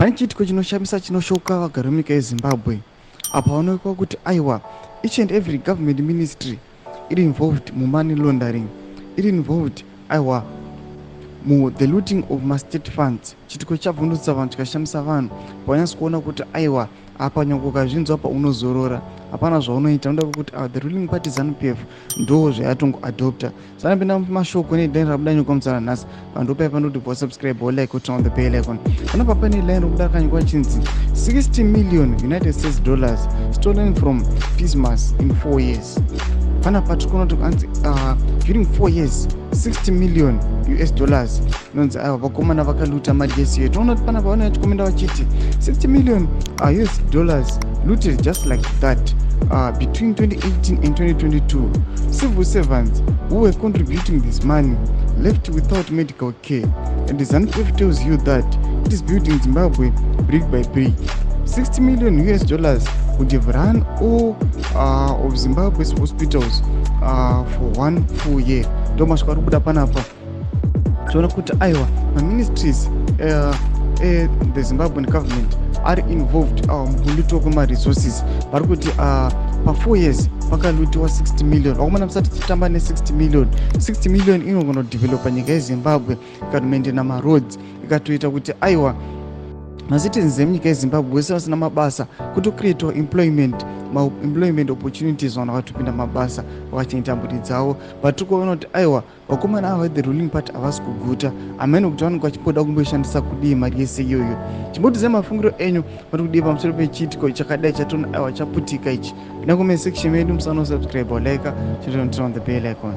Pane chiitiko chinoshamisa chinoshoka vagari vemunyika yeZimbabwe apo panoonekwa kuti aiwa, each and every government ministry iri involved mumoney laundering, iri involved, aiwa, mu the looting of mastate funds. Chiitiko chabvundutsa vanhu, chikashamisa vanhu. Pavanyatso kuona kuti aiwa, apa nyange ukazvinzwa pa unozorora, hapana zvaunoita. Unoda kuti the ruling party ZANU PF ndo zvayatongoadopta. Sanapinda mashoko nedai rabuda nyuka mutsara nhasi. Vanhu pai panoti bva subscribe or like, turn on the bell icon. Panapa pane line rokuda rakanyikwa chinzi 60 million United States dollars stolen from PSMAS in 4 years. Panapa tiri kuona kuti anzi during 4 years, 60 million US dollars inonzi aiwa, vakomana vakaluta mari yese iyo. Toona kuti panapa vanouya chikomenda vachiti 60 million US dollars looted just like that between 2018 and 2022. Civil servants who were contributing this money left without medical care, and the ZANU-PF tells you that it is building Zimbabwe brick by brick. 60 million US dollars would have run all of Zimbabwe's hospitals for one full year. Ndo masvika ari kubuda panapa. Tiona kuti aiwa, maministries the Zimbabwean government ari involved mukulutiwa kwemaresources. Vari kuti pa4 years pakalutiwa 60 million. Vakomana, musati tichitamba ne60 million. 60 million inogona kudevelopa nyika yeZimbabwe, ikatomaintaina maroads, ikatoita kuti aiwa, macitizens emunyika yeZimbabwe vese vasina mabasa kutocreatawo employment, maemployment opportunities, vanhu vakatopinda mabasa, vakachengeta mhuri dzavo. But tiri kuona kuti aiwa, vakomana ava, the ruling party, havasi kuguta. Hamene kuti vanenge vachimboda kumboishandisa kudii mari yese iyoyo. Chimbotidzai mafungiro enyu, vari kudii pamusoro pechiitiko chakadai chatona aiwa chaputika ichi? Pinda comment section medu, musanosubscribe, like, turn on the bell icon.